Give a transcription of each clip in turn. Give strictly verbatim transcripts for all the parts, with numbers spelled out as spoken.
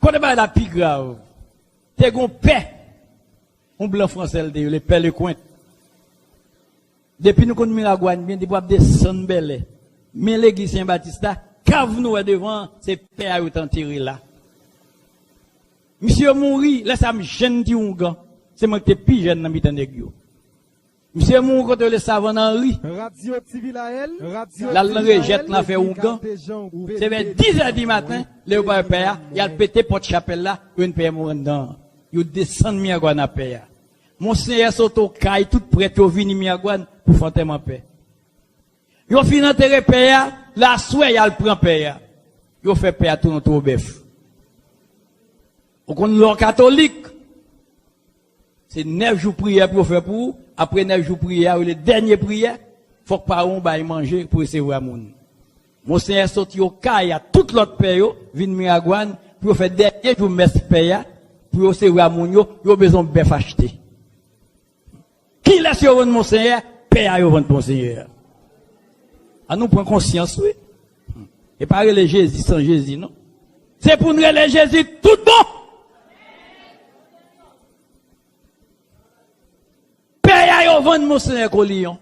Kote bagay la pi grav, te gon pè, yon blan fransè l te rele pè Lekwent. Depi nou konn Miragwàn byen, depi w ap desann Bèlè, men legliz Sen Batis la, kav nou wè devan an, se pè a yo t antere la. Misye mouri, lè sa m jèn ti oungan, se mwen ki te pi jèn nan mitan nèg yo. Misye mouri kote yo rele Savann Anri. L al nan rejèt nan fè oungan. Se vè dis è di maten, lè yo pa wè pè a, y al pete pòt chapèl la, yo jwenn pè a mouri anndan an. Yo desann Miragwàn ak pè a. Monseyè Soto kay tout prèt yo vini Miragwàn pou fè antèman pè. Yo fin antere pè a, lè aswè y al pran pè a. Yo fè pè a tounen yon two bèf. Ou konn lè w katolik, se nèf jou priyè pou yo fè pou ou, apre nèf jou priyè a, yo rele dènye priyè, fòk paran w bay manje pou resevwa moun. Monseyè soti yo kay a tout lòt pè yo, vin Miragwàn, pou yo fè dènye jou mès pè a, pou yo resevwa moun yo, yo bezwen bèf achte. Kilès yo vann Monseyè? Pè a yo vann Monseyè. Ann nou pran konsyans, wi. E pa rele Jezi san Jezi, non. Se pou n rele Jezi tout bon. Pè a yo vann Monseyè Koliyon.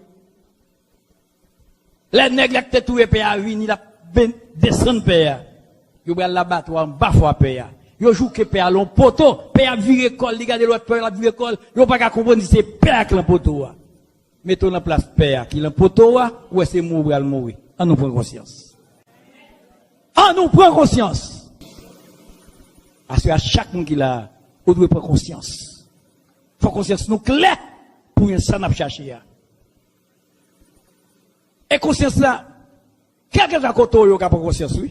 Lè nèg la ki te touye pè a vini, l ap ben-, desann pè a. Yo pral labatwa anba fwa pè a. Yo jouke pè a lan yon poto. Pè a ap vire kò l, li gade lòt pè a, l ap vire kò l. Yo pa ka konprann si se pè a ki lan poto a. Mete w lan plas pè a ki lan poto a, ou wè se mouri w pral mouri. Ann nou pran konsyans. Ann nou pran konsyans. Aswè a, chak moun ki la a, ou dwe pran konsyans. Fò konsyans nou klè pou jwenn sa n ap chache a. E konsyans la, kèlkeswa kote w ye, w ka pran konsyans, wi.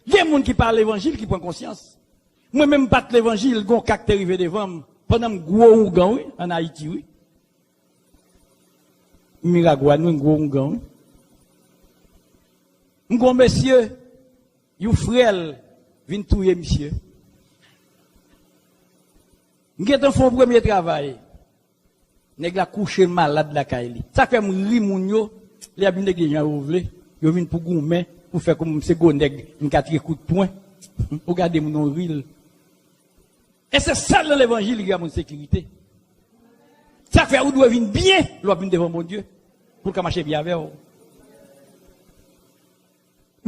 Gen moun ki pa levanjil ki pran konsyans. Mwen menm m pa t levanjil, gon ka k te rive devan m, pandan m gwo oungan, wi, ann Ayiti, wi. Miragwàn, wi, m gwo oungan, wi. M gon mesye, yon frè l vin touye misye. M gentan fè yon premye travay. Nèg la kouche malad lakay li. Sa k fè m ri moun yo, lè y ap vin legliz jan yo vle, yo vin pou goumen, pou fè kòm se gwo nèg, m ka tire kout pwen. Ou gade moun, ou ri l. E se sèl nan levanjil ki ba moun sekirite. Sa k fè ou dwe vin byen lè w ap vin devan Bondye, pou l ka mache byen avè w.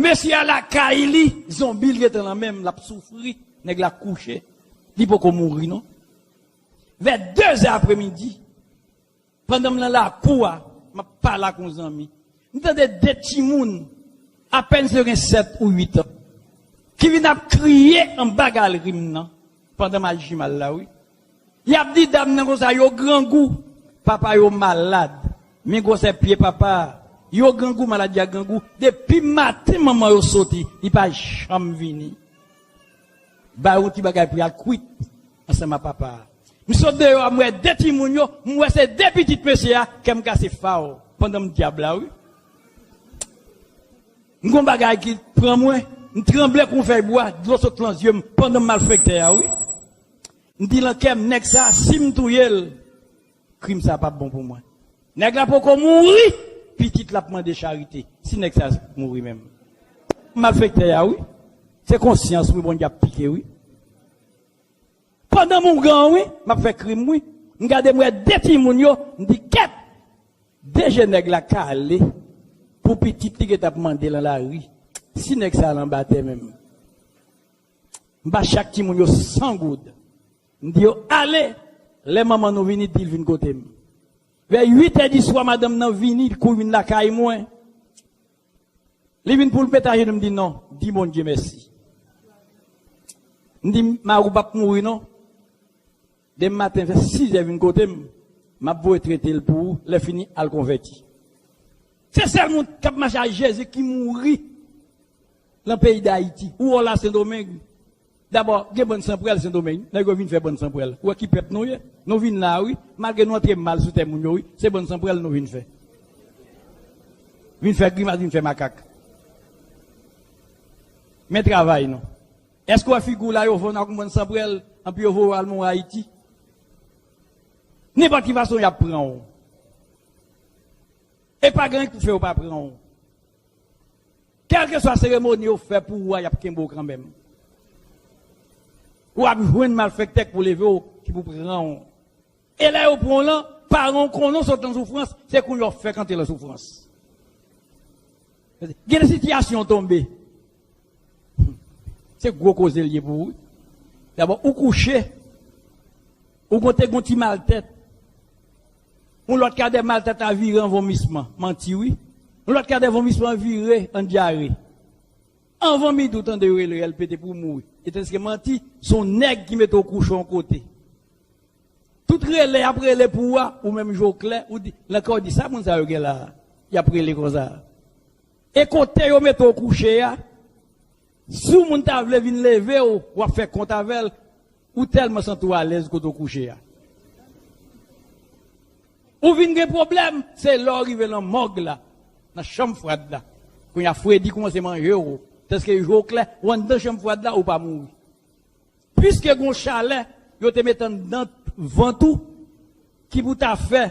Mesye a lakay li, zonbi l gentan nan men l, l ap soufri, nèg la kouche, li poko mouri non. Vè de zè apremidi, pandan m lan lakou a, m ap pale ak yon zanmi, m tande de timoun, apèn si yo gen sèt ou uit an, ki vin ap kriye anba galri m nan, pandan m al jimal la, wi. Y ap di dam nan konsa, yo grangou, papa yo malad. Men gwosè pye papa a. Yo grangou, maladi a grangou. Depi maten manman yo soti, li pa janm vini. Ba yo yon ti bagay pou y al kwit ansanm ak papa a. M sot deyò a, m wè de timoun yo, m wè se de pitit mesye a, kè m kase faw pandan m dyab la, wi. M gon bagay ki pran mwen, m tranble kou fèy bwa, dlo sot lan zye m pandan m malfektè a, wi. M di lan kè m, nèg sa, si m touye l, krim sa p ap bon pou mwen. Nèg la poko mouri, pitit la ap mande charite. Si nèg sa mouri menm. Malfektè a, wi. Se konsyans mwen Bondye ap pike, wi. Pandan m oungan, wi, m ap fè krim, wi. M gade, m wè de timoun yo, m di, kèt! De je nèg la kale pou pitit li gentan ap mande lan lari. Si nèg sa al anba tè menm. M ba chak timoun yo san goud. M di yo, ale, lè manman nou vini, di l vin kote m. Vè uit è di swa, madanm nan vini, li kouri vin lakay mwen. Li vin pou l met ajenou, m di, non, di Bondye mèsi. M di, mari w p ap mouri, non. Demen maten, vè sis è, vin kote m, m ap voye trete l pou ou, lè fini, al konvèti. Se sèl moun k ap mache ak Jezi ki mouri lan peyi Dayiti. Ou wè w la Sendomeng. Dabò, gen bann sanprèl Sendomeng. Nèg yo vin fè bann sanprèl. Ou wè ki pèp nou ye? Nou vin la, wi. Malgre nou antre mal sou tè moun yo, wi. Se bann sanprèl nou vin fè. Vin fè grimas, vin fè makak. Men travay nou. Èske w wè figi w la, yo vann w ak yon bann sanprèl, anpi yo voye w al mouri Ayiti? Nenpòt ki fason, y ap pran w. E pa gen anyen k pou fè yo pa pran w. Kèlkeswa seremoni yo fè pou ou a, y ap kenbe w kanmenm. W ap jwenn malfektè k pou leve w, ki pou pran w. E lè yo pran w lan, paran w konnen w sot nan soufrans, se kounye a w fèk antre lan soufrans. Gen de sitiyasyon w tonbe. Se gwo koze l ye pou ou. Dabò, ou kouche, ou gon te gon ti maltèt. Yon lòt kadè maltèt la vire an vomisman. Manti, wi. Yon lòt kadè vomisman vire an dyare. Anvan midi, ou tande yo rele, rele pete pou ou mouri. E tandiske manti, se yon nèg ki mete w kouche yon kote. Tout rele y ap rele pou ou a, ou menm je w klè, ou di, nan kè w di, sa moun sa yo gen la a? Y ap rele konsa. E kote yo mete w kouche a, si yon moun ta vle vin leve w, w ap fè kont avè l, ou tèlman santi w alèz kote w kouche a. Ou vin gen pwoblèm, se lè w rive nan mòg la, nan chanm fwad la. Kounye a, fredi kòmanse manje w, tandiske je w klè, ou anndan chanm fwad la, ou pa mouri. Piske gon chalè yo te mete anndan vant ou, ki pou ta fè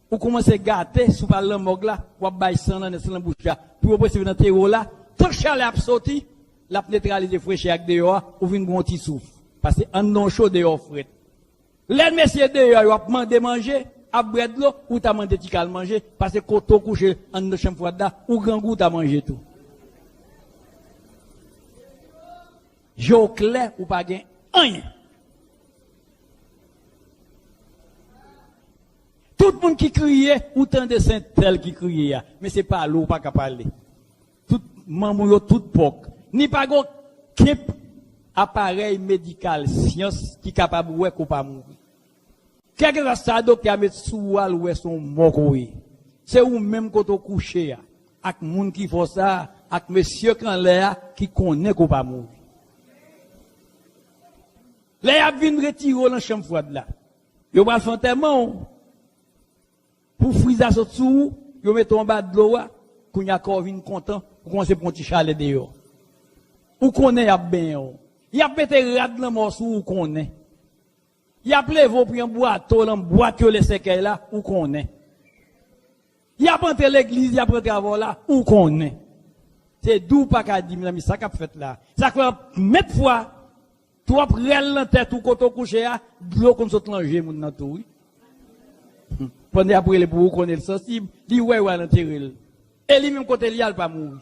ou kòmanse gate, si w pral nan mòg la, w ap bay san nan nen, san nan bouch la, pou yo prese vin antere w la, tan chalè ap soti, l ap netralize frechè ak deyò a, ou vin gon ti souf. Paske anndan w cho, deyò w frèt. Lè mesye deyò yo ap mande manje, ap bwè dlo, ou ta mande ti kal manje, paske kote w kouche anndan chanm fwad la, ou grangou, ou ta manje tou. Je w klè, ou pa gen anyen. Tout moun ki kriye, ou tande se entèl ki kriye a, men se pale w pa ka pale. Tout manm ou yo, tout pòk. Ni pa gen okenn aparèy medikal, syans, ki kapab wè ke w pa mouri. Kèlkeswa sa doktè a met sou ou a, l wè se yon mò ke w ye. Se ou menm kote w kouche a, ak moun ki fè w sa a, ak mesye k anlè a ki konnen ke w pa mouri. Lè y ap vin retire w nan chanm fwad la, yo pral fè antèman w. Pou friz la sot sou ou, yo mete w anba dlo a, kounye a kò w vin kontan, ou kòmanse pran yon ti chalè deyò. Ou konnen y ap benyen w. Y ap mete rad lanmò sou ou, ou konnen. Y ap leve w pou y anbwate w lan bwat yo lè sèkèy la, ou konnen. Y ap antre legliz, y ap rantre avè w la, ou konnen. Se di w pa ka di, mezanmi, sa k ap fèt la. Sa k fè menm fwa, twòp rèl nan tèt ou kote w kouche a, dlo konn sot lan je moun nan tou, wi. Pandan y ap rele pou ou, konnen l sansib, li wè yo al antere l. E li menm kote li a, l pa mouri.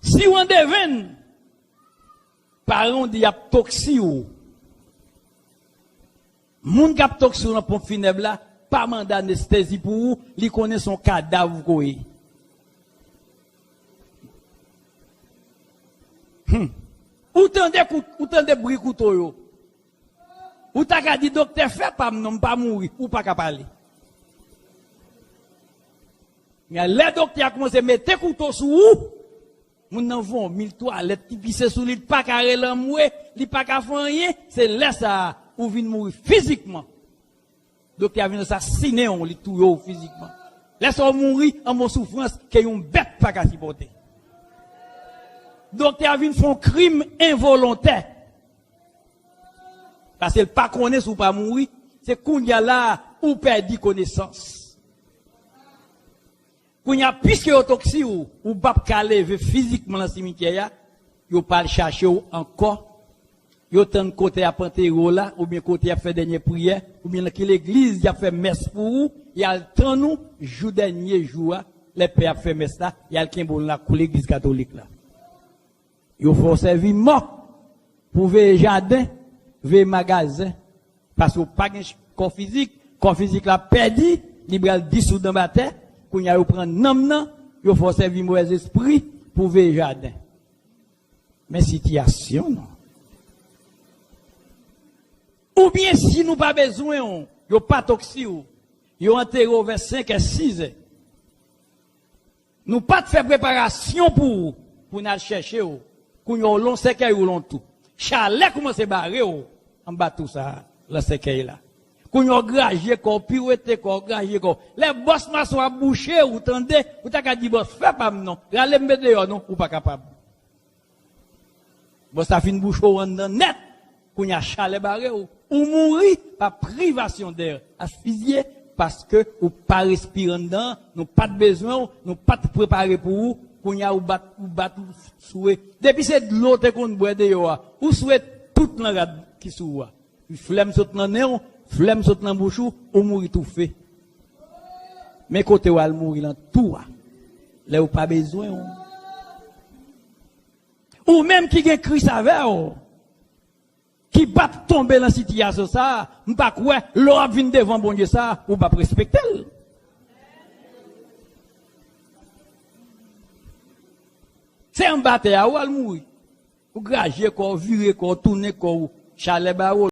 Si w an devenn, paran w di y ap toksi w. Moun k ap toksi w nan ponp finèb la pa mande anestezi pou ou, li konnen se yon kadav ke w ye. Hmm. Ou tande kout-, ou tande bri kouto yo. Ou ta ka di, "Doktè, fè pa m non, m pa mouri." Ou pa ka pale. Men lè doktè a kòmanse mete kouto sou ou, moun nan vomi, l twalèt, li pise sou li, li pa ka rele anmwe, li pa ka fè anyen, se lè sa a ou vin mouri fizikman. Doktè a vin asasinen w, li touye w fizikman. Lè sa a w mouri anba yon soufrans ke yon bèt pa ka sipòte. Doktè a vin fè yon krim envolontè. Paske l pa konnen si w pa mouri, se kounye a la a ou pèdi konesans. Kounye a, piske yo toksi w, ou p ap ka leve fizikman nan simityè a, yo pa al chache w ankò. Yo tann kote y ap antere w la, oubyen kote y ap fè dènye priyè, oubyen nan ki legliz y ap fè mès pou ou, y al tann ou jou dènye jou a, lè pè ap fè mès la, y al kenbe w nan lakou legliz katolik la. Yo fè w sèvi mò pou veye jaden, veye magazen. Paske w pa gen ch-, kò fizik, kò fizik la pèdi, li pral disoud anba tè. Kounye a, yo pran nanm nan, yo fè w sèvi move zespri pou veye jaden. Men sitiyasyon an. Oubyen, si nou pa bezwen w, yo pa toksi w, yo antere w vè senk è, sis è. Nou pa t fè preparasyon pou ou, pou n al chèche w. Kounye a, w lan sèkèy, w lan tou. Chalè kòmanse bare w anba tou sa a, lan sèkèy la. Kounye a, w graje kò w, piwete kò w, graje kò w. Lè bòs mason ap bouche, ou tande, ou ta ka di, "Bòs, fè pa m non, rale m deyò non," ou pa kapab. Bòs la fin bouche w anndan nèt, kounye a chalè bare w. Ou mouri pa privasyon dè asfizye paske ou pa respire anndan, nou pa t bezwen w, nou pa t prepare pou ou, Kounye a ou bat, ou bat, ou swe. Depi se dlo w te konn bwè deyò a, ou swe tout nan rad ki sou ou a. Flèm sot nan nen w, flèm sot nan bouch ou, ou mouri toufe. Men kote w al mouri lan tou a. Lè yo pa bezwen w. Ou menm ki gen Kris avè w, ki p ap tonbe lan sitiyasyon sa a, m pa kwè lè w ap vin devan Bondye sa a, ou p ap respekte l. Se anba tè a ou al mouri. Ou graje kò w, vire kò w, tounen kò w, chalè ba ou.